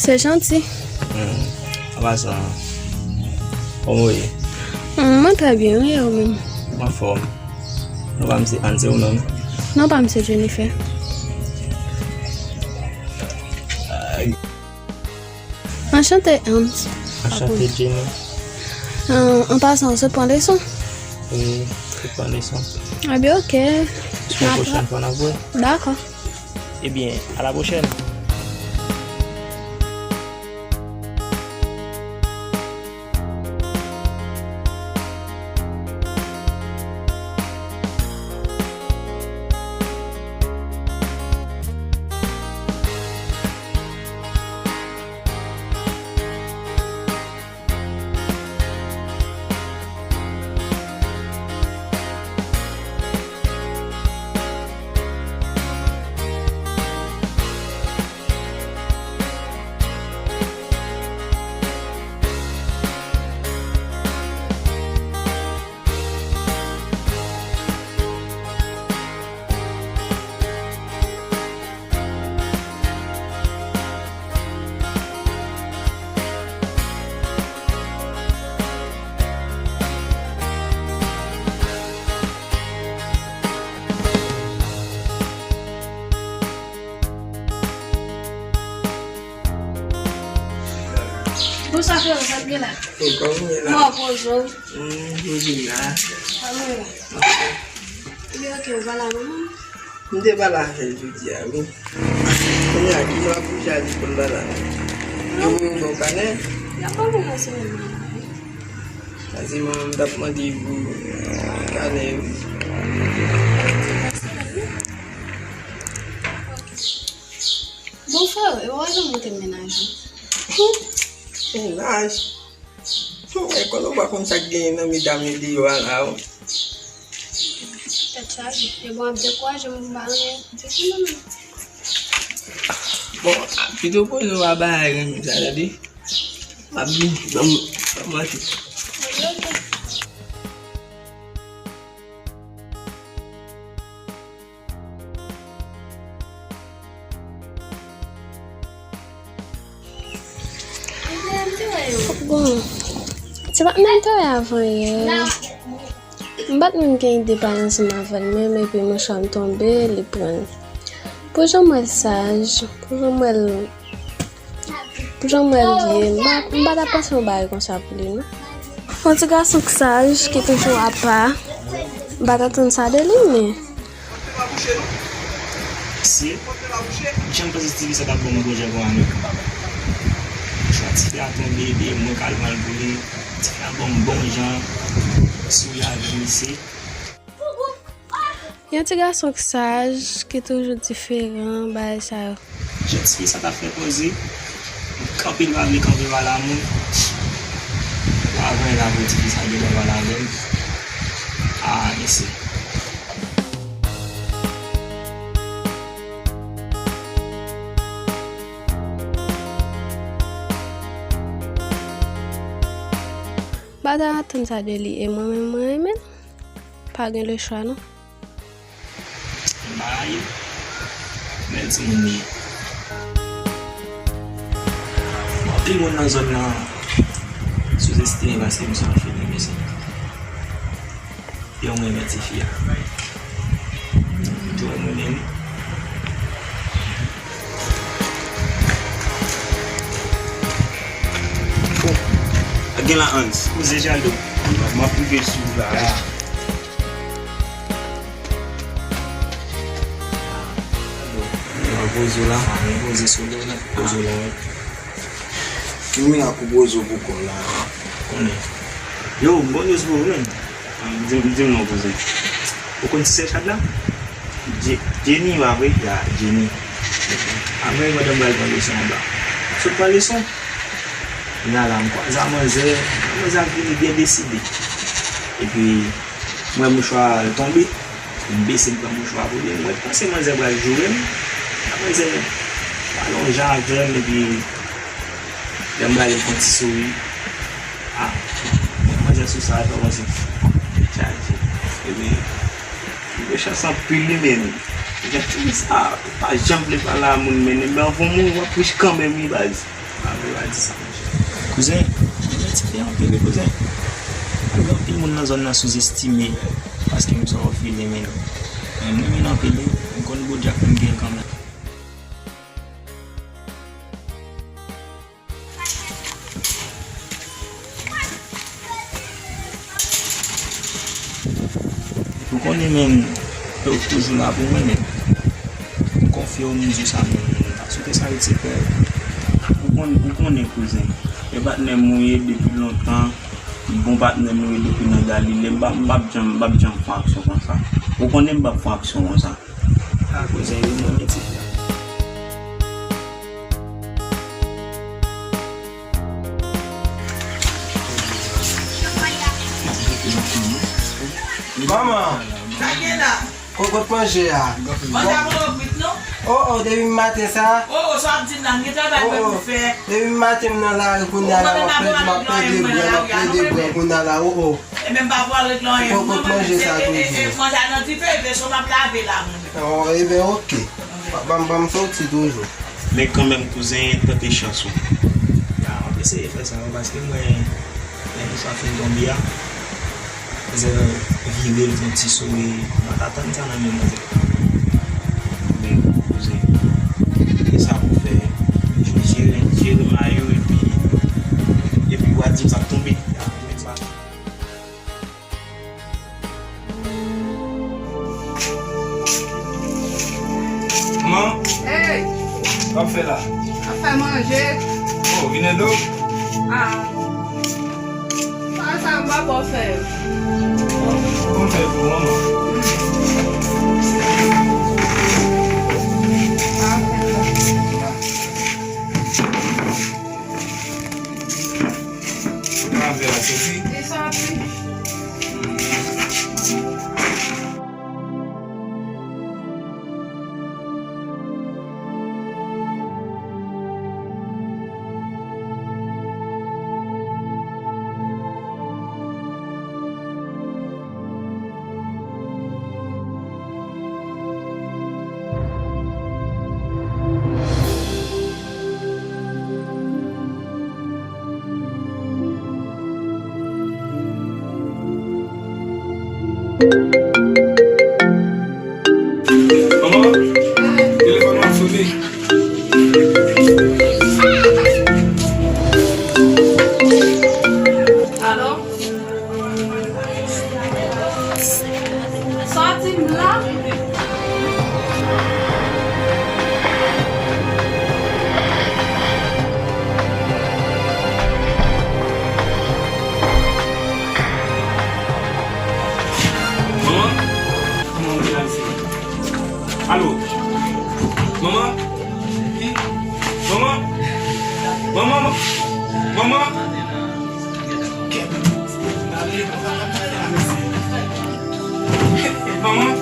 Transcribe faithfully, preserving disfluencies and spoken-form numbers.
Se janti. Hmm. An pasan, kòman w ye? Hmm, mwen trè byen, wi, e ou menm? Mwen anfòm. Non pa m se Ann, se ou menm? Non pa m se Jennifer. Anchante, Ann. Anchante, Jenny. An, an pasan, w sot pran leson? Wi, sot pran leson. Ebyen, oke. Yon pwochèn fwa n ap wè. Dakò. Ebyen, a la pwochèn. Bonswa, freo, sa k gen la? E, kòman w ye la? Kòman w poze w? Hmm, poze m la. Kòman w ye? Li oke, ou pa la non? M te pale avè l jodi a, wi. Kounye a, ki jan pou chal li pou l pa la? Yo voye w yon kanè? Y ap ba mwen nan semèn nan la, wi. Kaziman, m t ap mande pou kanè, wi. Bon, freo, e ou pa janm montre m mennaj ou? Mennaj? Hmm, e konnen w pa konn sa k genyen nan medam yo deyò a la, wi. Tèt chaje. E bon, ap dekouraje m, m pa renmen ditou non, menm. Bon, pito poze w a bagay renmen sa, tande. M ap vini, ban m, ban m antre. Bon, se pa t menm te wè avan yè. M pa t menm gen ide pale ansanm avè l menm, epi mouchwa m tonbe, li pran l. Pou jan m wè l saj, pou jan m wè l, pou jan m wè l ye, m pa, m pa ta panse yon bagay konsa pou li, non. Yon ti gason k saj, ki toujou apa, m pa t atann sa de li, men. Se, m janm panse tifi sa t ap ban m bon jan konsa, non. Mouchwa tifi a tonbe, epi mwen k al pran l pou li. Tifi a ban m bon jan, souri avè m, se. Yon ti gason k saj, ki toujou diferan, bagay sa yo. Jan tifi sa t ap fè koze, kanpe l pa vle kanpe pa lamoul. Avan l ap di tifi sa gen dwa pale avè m. Ah, mesye. M pa ta atann sa de li, e mwen menm, mwen renmen l. Pa gen lechwa, non. M pa rayi l. Bèl timoun li ye. Bon, anpil moun nan zòn nan souzestime paske m se yon fini, mesye. Yo, m renmen tifi a. M tou renmen li. Bon, gen la Hans. Koze Jado. M ap rive swiv la. Mwen poze w la, mwen poze sou li, mwen poze w la. Ki mwen ak ou poze w pou kò la. Konnen. Yo, m poze sou ou menm. Di, di m non poze. Ou konn ti sè Chad la? Je-, Jenny, pa vre? Ya, Jenny. Apre, pandan m pral pran leson anba. Sot pran leson. Kounye a la, m kwaze a manzè. Manzè ap vini byen deside. Epi, m wè mouchwa a tonbe. M bese, m pran mouchwa pou li. M wè, m panse manzè pral joure m. Manzè pale yon jan avè m, epi lè m gade l fè yon ti souri. Ah, manzè sou sa, sa kòmanse chaje. Epi, li mechan anpil li menm. Jan ti sa, pa janm vle pale a moun, men, men anvan moun, w ap rich kanmenm, wi, baz. Kouzen, mwen ti fè anpil wi kouzen. Gen anpil moun nan zòn nan souzestime paske m sou yon filin men. Men mwen menm anpil wi, m konn gwo djak m gen kanmenm. Ou konnen menm, yo toujou la pou mwen menm. M konfye w m di w sa menm. Paske sa yo ti pè. Ou konnen, ou konnen kouzen. E patnè m ou ye depi lontan. Bon patnè m ou ye depi nan Galile. M p ap, m p ap janm, m p ap janm fè aksyon konsa. Ou konnen m p ap fè aksyon konsa. A kouzen yo mwen mete. Manman! Sa gen la? Kokot manje a. Manje a poko kwit non. O o, depi maten sa. O o, sa w ap di m la, m gen travay mwen pou fè. Depi maten m nan lari kounye a la, m ap plede, m ap plede bwè, m ap plede bwè kounye a la, o o. Ebyen m pa pral regle anyen. Kokot manje sa toujou. Manje a nan dife, ebyen se w m ap lave la mwen menm. O, ebyen oke. Ban m, ban m soti toujou. Men kanmenm kouzen, tante chans ou. Ya, m ap eseye fè sa wi, paske mwen, lè nou sa fin tonbe a, manzè vire l fè yon ti souri, m pa t atann sa nan men manzè. Men kouzen, e sa pou fè, jere, jere mayo epi, epi w a di m sa k tonbe. Ya, men sa. Manman, hey! Sa w ap fè la? Ap fè manje. Oh, vin ede w? Ah. Sa, sa m pa bon fè. Bon fè pou manman. Ah, ok. Manzè a soti? Li soti. Manman, telefòn nan ap sone. Alo? Sòti m la. Manman? Manman, m te la isit. Alo? Manman? Manman? Manman? Manman? Manman?